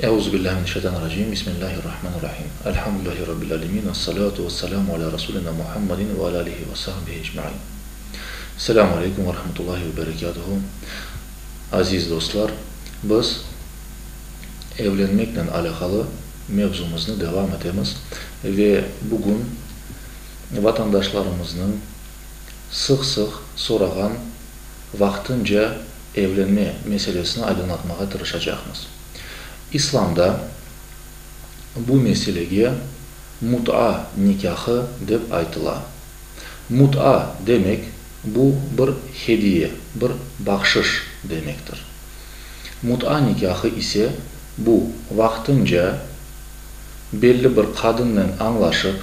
Euzu billahi mineşşeytanirracim. Bismillahirrahmanirrahim. Elhamdülillahi rabbil alemin. Vessalatu vesselamu ala rasulina Muhammedin ve ala alihi ve sahbihi ecmain. Selamu aleykum ve rahmetullahi ve berekatuhu. Aziz dostlar, biz evlenmeknen alâqalı mevzumıznı devam etemiz ve bugün vatandaşlarımıznıñ sıq-sıq sorağan vaqtınca evlenme meselesini aydınlatmağa tırışacaqmız. İslamda bu meselege mut'a nikâhı dep aytıla. Mut'a demek, bu bir hediye, bir bahşış demektir. Mut'a nikâhı ise bu vaqtınca belli bir qadınnen añlaşıp,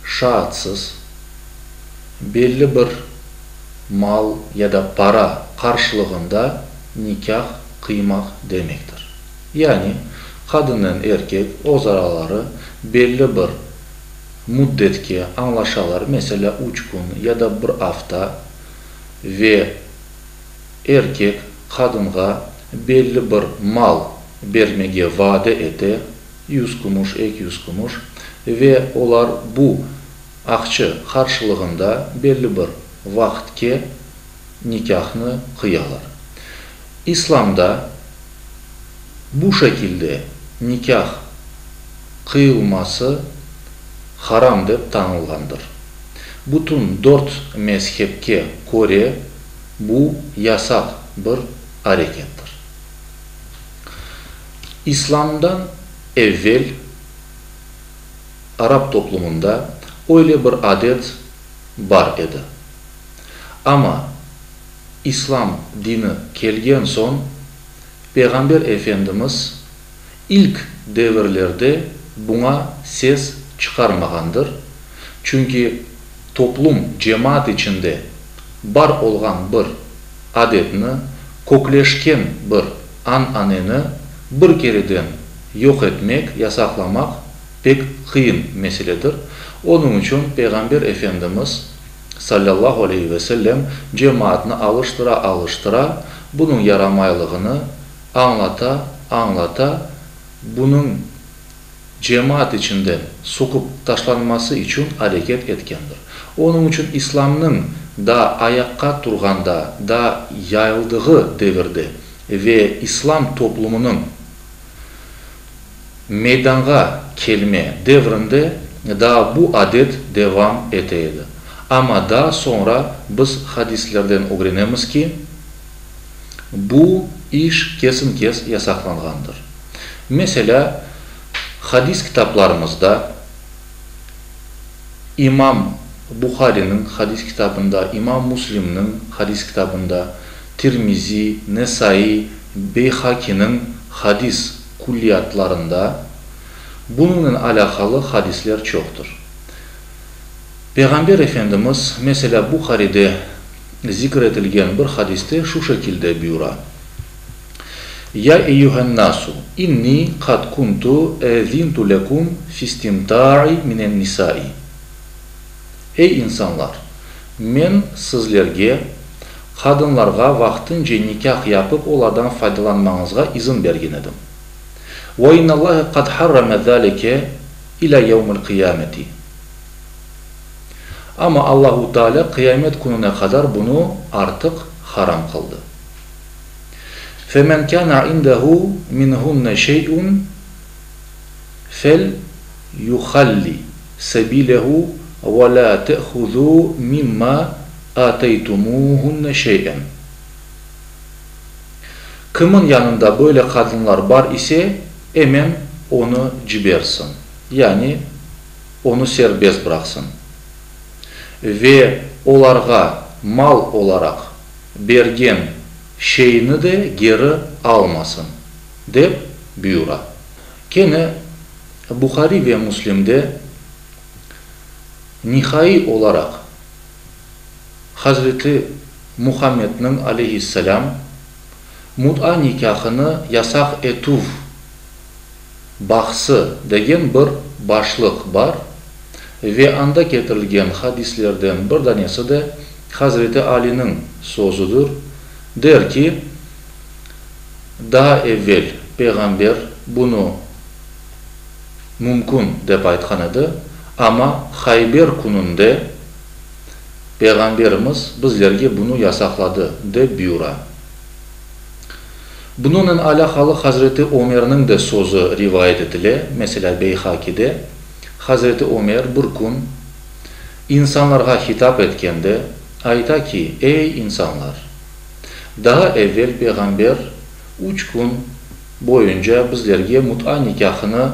şaatsız, belli bir mal ya da para qarşılığında nikâh qıymaq demektir. Yani, qadınnen erkek özaraları belli bir müddetke añlaşalar, meselâ, üç kün ya da bir afta, ve erkek qadınğa belli bir mal bermege vade ete, 100 kümüş, 200 kümüş, ve olar bu aqçı qarşılığında belli bir vaqıtke nikâhnı qıyalar. İslamda bu şekilde nikâh qıyılması haram dep tanılğandır. Bütün dört mezhepke köre bu yasaq bir arekettir. İslamdan evvel arap toplumında öyle bir adet bar edi. Amma İslam dini kelgen soñ Peyğamber Efendimiz ilk devirlerde buña ses çıqarmağandır, çünki toplum, cemaat içinde bar olğan bir adetni, kökleşken bir an-aneni bir kereden yoq etmek, yasaqlamaq pek qıyın meseledir. Onıñ içün Peyğamber Efendimiz, salâllahu aleyhi ve sellem, cemaatnı alıştıra-alıştıra, bunıñ yaramaylığını añlata, añlata, bunıñ cemaat içinden soqup taşlanması içün areket etkendir. Onıñ içün İslamnıñ daa ayaqqa turğanda, daa yayıldığı devirde ve İslam toplumınıñ meydanğa kelme devrinde daa bu adet devam ete edi. Amma daa soñra biz hadislerden ögrenemiz ki, bu iş kesin-kes yasaqlanğandır. Meselâ, hadis kitaplarımızda, İmam Buhariniñ hadis kitabında, İmam Müslimniñ hadis kitabında, Tirmizi, Nesai, Beyhakiniñ hadis külliyatlarında bunıñnen alâqalı hadisler çoqtır. Peyğamber Efendimiz, meselâ, Buharide zikr etilgen bir hadiste şu şekilde buyura, Ya eyyühen-nasu, inni qad kuntu ezintu lekum fistimta'i minen-nisa'i. Ey insanlar! Men sizlerge qadınlarğa vaqtınca nikâh yapıp olardan faydalanmañızğa izin bergen edim. Ve innallahe qad harrame zalike ilâ yevmil qıyameti. Amma Allahu Teala qıyamet kününe qadar bunı artıq haram qıldı. Femen kâne indehu minhunne şey'un fel yuhalli sebilehu ve lâ te'huzû mimma âteytumûhunne şey'en. Kimin yanında böyle qadınlar bar ise, emen onı cibersin, yani onı serbest bıraqsın ve olarğa mal olaraq bergen şeyni de geri almasın, dep buyura. Kene Buhari ve Müslimde nihaiy olaraq Hazreti Muhammedniñ, aleyhisselâm, mut'a nikâhını yasaq etüv bahsı degen bir başlıq bar ve anda ketirilgen hadislerden bir danesi de Hazreti Aliniñ sözüdir, der ki, daa evvel Peyğamber. bunı mümkün dep aytqan edi, amma Hayber kününde Peyğamberimiz bizlerge bunı yasaqladı, dep buyura. Bunıñnen alâqalı Hazreti Ömerniñ de sözü rivayet etile, meselâ, Beyhakide, Hazreti Ömer bir kün insanlarğa hitap etkende ayta ki, Ey, insanlar! Daa evel Peyğamber üç kün boyunca bizlerge mut'a nikâhını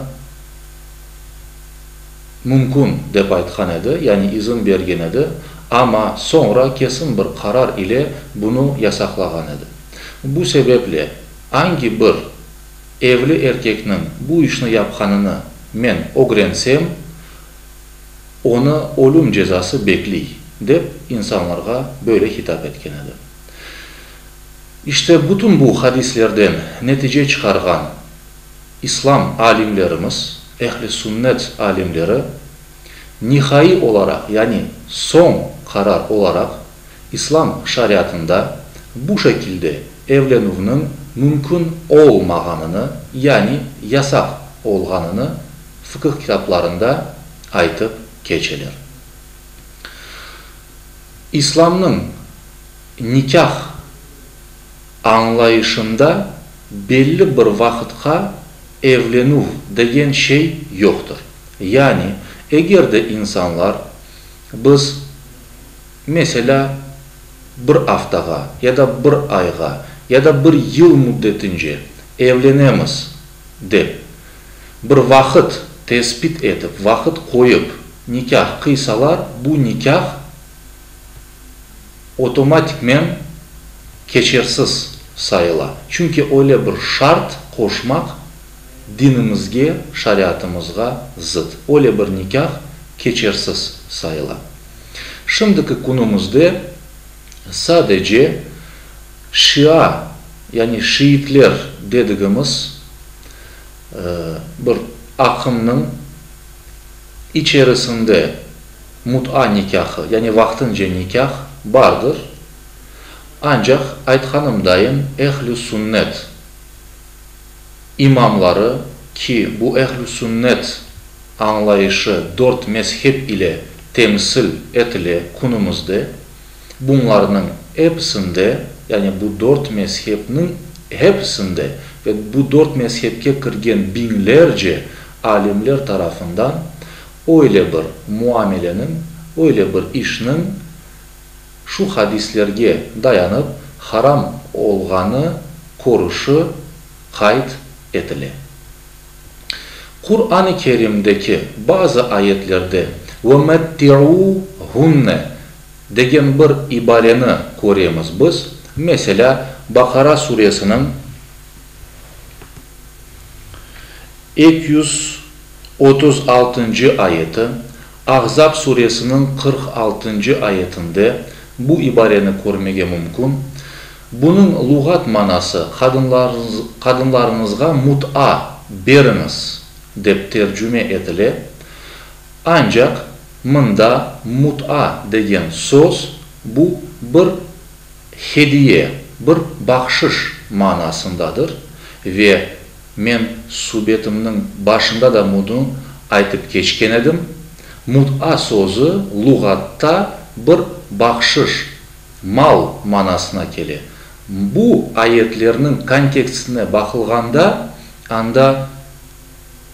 mümkün dep aytqan edi, yani izin bergen edi, amma soñra kesin bir qarar ile bunı yasaqlağan edi. Bu sebeple angi bir evli erkekniñ bu işni yapqanını men ögrensem, onı ölüm cezası bekliy, dep insanlarğa böyle hitap etken edi. İşte, bütün bu hadislerden netice çıqarğan İslam alimlerimiz, ehl-i sünnet alimleri nihaiy olaraq, yani soñ qarar olaraq İslam şariatında bu şekilde evlenüvniñ mümkün olmağanını, yani yasaq olğanını fıkıh kitaplarında aytıp keçeler. İslamnıñ nikâh añlayışında belli bir vaqıtqa evlenüv degen şey yoqtır. Yani, eger de insanlar biz, meselâ, bir aftağa ya da bir ayğa ya da bir yıl müddetince evlenemiz dep bir vaqıt tesbit etip, vaqıt qoyıp nikâh qıysalar, bu nikâh otomatikmen keçersiz sayıla. Çünki öyle bir şart qoşmaq dinimizge, şariatımızğa zıt. Öyle bir nikâh keçersiz sayıla. Şimdiki künümizde sadece şia, yani şiitler dedigimiz bir aqımnıñ içerisinde mut'a nikâhı, yani vaqtınca nikâh bardır. Ancaq, aytqanımdayın, ehl-i sünnet imamları, ki bu ehl-i sünnet añlayışı dört mezhep ile temsil etile künümizde, bunlarnıñ episinde, yani bu dört mezhepniñ hepisinde ve bu dört mezhepke kirgen biñlerce alimler tarafından öyle bir muameleniñ, öyle bir işniñ şu hadislerge dayanıp haram olğanı körüşi qayd etile. Quran-ı Kerimdeki bazı ayetlerde ve-metti'û-hunne degen bir ibareni köremiz biz, meselâ, Baqara suresiniñ 236-ncı ayeti, Ahzab suresiniñ 46-ncı ayetinde bu ibareni körmege mümkün. Bunıñ luğat manası qadınlarıñızğa mut'a beriñiz dep tercüme etile, ancaq mında mut'a degen söz bu bir hediye, bir bahşış manasındadır ve men subetimniñ başında da bunı aytıp keçken edim, mut'a sözü luğatta bir bahşış, mal manasına kele. Bu ayetlerniñ kontekstine baqılğanda, anda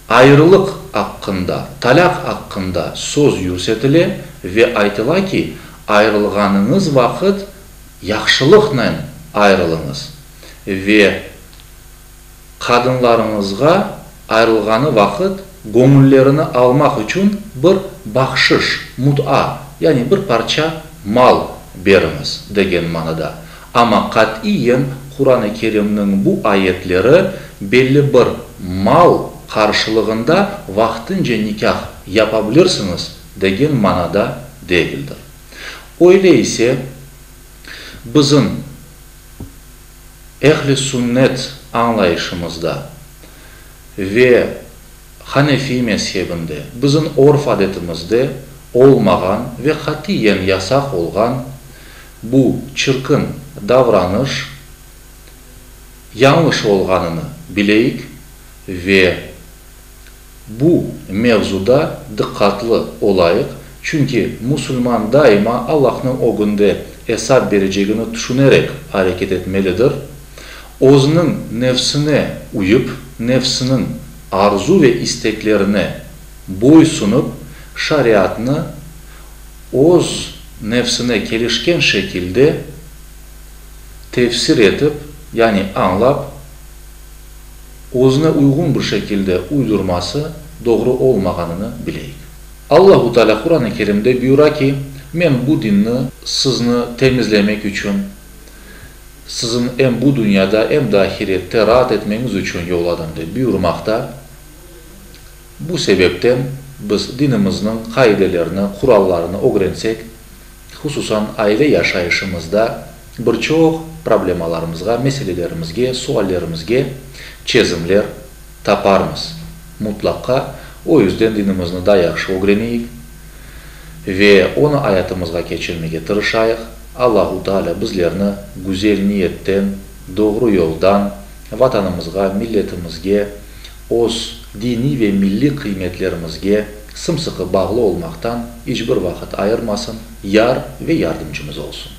ayrılıq aqqında, talâq aqqında söz yürsetile ve aytıla ki, ayrılğanıñız vaqıt yahşılıqnen ayrılıñız ve qadınlarıñızğa ayrılğanı vaqıt göñüllerini almaq içün bir bahşış, mut'a, yani bir parça mal beriñiz degen manada. Amma qat'iyen Quran-ı Kerimniñ bu ayetleri belli bir mal qarşılığında vaqtınca nikâh yapa bilirsiñiz degen manada degildir. Öyle ise, bizim Ehl-i sünnet añlayışımızda ve Hanefi mezhebinde, bizim örf-adetimizde olmağan ve qatiyen yasaq olğan bu çirkin davranış yañlış olğanını bileyik. Ve bu mevzuda diqqatlı olayıq, çünki musulman daima Allahnıñ ögünde esap berecegini tüşünerek areket etmelidir. Özüniñ nefsine uyıp, nefsiniñ arzu ve isteklerine boysunıp, şariatnı öz nefsine kelişken şekilde tefsir etip, yani añlap, özüne uyğun bir şekilde uydurması doğru olmağanını bileyik. Allahu Teala Quran-ı Kerimde buyura ki, Men bu dinni sizni temizlemek içün, siziñ em bu dünyada, em de ahirette raat etmeñiz içün yolladım, dep buyurmaqta. Bu sebepten biz dinimizniñ qaidelerini, qurallarını ögrensek, hususan aile yaşayışımızda bir çoq problemalarımızğa, meselelerimizge, suallerimizge çezimler taparmız mutlaqa. O yüzden dinimizni daa yahşı ögreneyik ve onı ayatımızğa keçirmege tırışayıq. Allahu Teala bizlerni güzel niyetten, doğru yoldan, Vatanımızğa, milletimizge, öz diniy ve milliy qıymetlerimizge sımsıqı bağlı olmaqtan iç bir vaqıt ayırmasın, yar ve yardımcımız olsun.